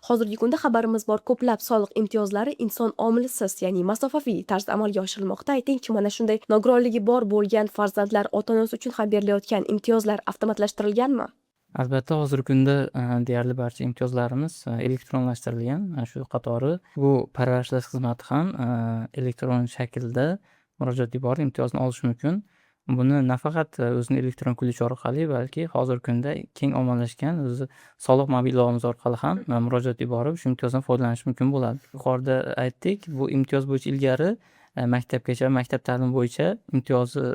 Hozirgi kunda, xabarimiz bor, ko'plab soliq imtiyozlari inson omilisiz, ya'ni masofaviy tarzda amalga oshirilmoqda. Aytingchi, mana shunday nogironligi bor bo'lgan farzandlar ota-onasi uchun ham berilayotgan imtiyozlar avtomatlashtirilganmi? Albatta, hozirgi kunda deyarli barcha imtiyozlarimiz elektronlashtirilgan. Mana shu qatori bu parvarishlash xizmati ham elektron shaklda murojaat yuborib, imtiyozni olish mumkin. Buni nafaqat o'zini elektron ключ orqali, balki hozirgi kunda keng ommalashgan o'zi soliq mobil ilovamiz orqali ham murojaat yuborib, shu imtiyozdan foydalanish mumkin bo'ladi. Yuqorida aytdik, bu imtiyoz bo'yicha ilgari maktabgacha va maktab ta'limi bo'yicha imtiyozi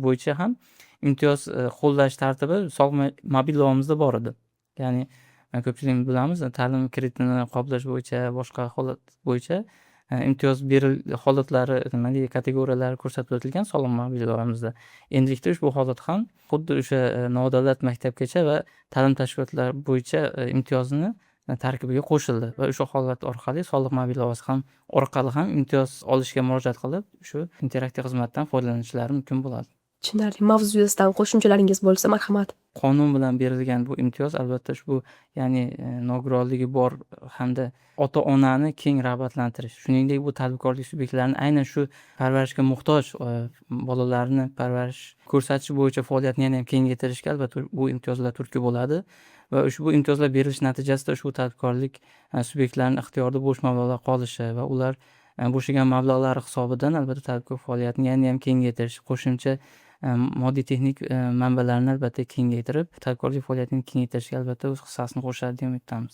bo'yicha ham imtiyoz qo'llash tartibi soliq mobil ilovamizda bor edi. Ya'ni ko'pchiligimiz bilamiz, ta'lim kreditini qoplash bo'yicha, boshqa holat bo'yicha imtiyoz beril holatlari, nima deydi, kategoriyalari ko'rsatib o'tilgan soliq mobil ilovamizda. Endilikda ushbu holat ham xuddi o'sha nodavlat maktabgacha va ta'lim tashkilotlari bo'yicha imtiyozni tarkibiga qo'shildi va o'sha holat orqali, soliq mobil ilovasi ham orqali ham imtiyoz olishga murojaat qilib, shu interaktiv xizmatdan foydalanishlari mumkin bo'ladi. Tushunarli. Mavzu yuzasidan qo'shimchalaringiz bo'lsa, marhamat. Qonun bilan berilgan bu imtiyoz albatta ushbu, ya'ni nogironligi bor hamda ota onani keng rag'batlantirish, shuningdek, bu tadbirkorlik subyektlarini aynan shu parvarishga muhtoj bolalarni parvarish ko'rsatish bo'yicha faoliyatini yanayam kengaytirishga albatta bu imtiyozlar turtki bo'ladi va ushbu imtiyozlar berilishi natijasida ushbu tadbirkorlik subyektlarini ixtiyorida bo'sh mablag'lar qolishi va ular bo'shagan mablag'lar hisobidan albatta tadbirkor faoliyatini yanayam kengaytirish, qo'shimcha moddiy texnik manbalarni albatta kengaytirib, tadbirkorlik faoliyatini kengaytirishga albatta o'z hissasini qo'shadi degan umiddamiz.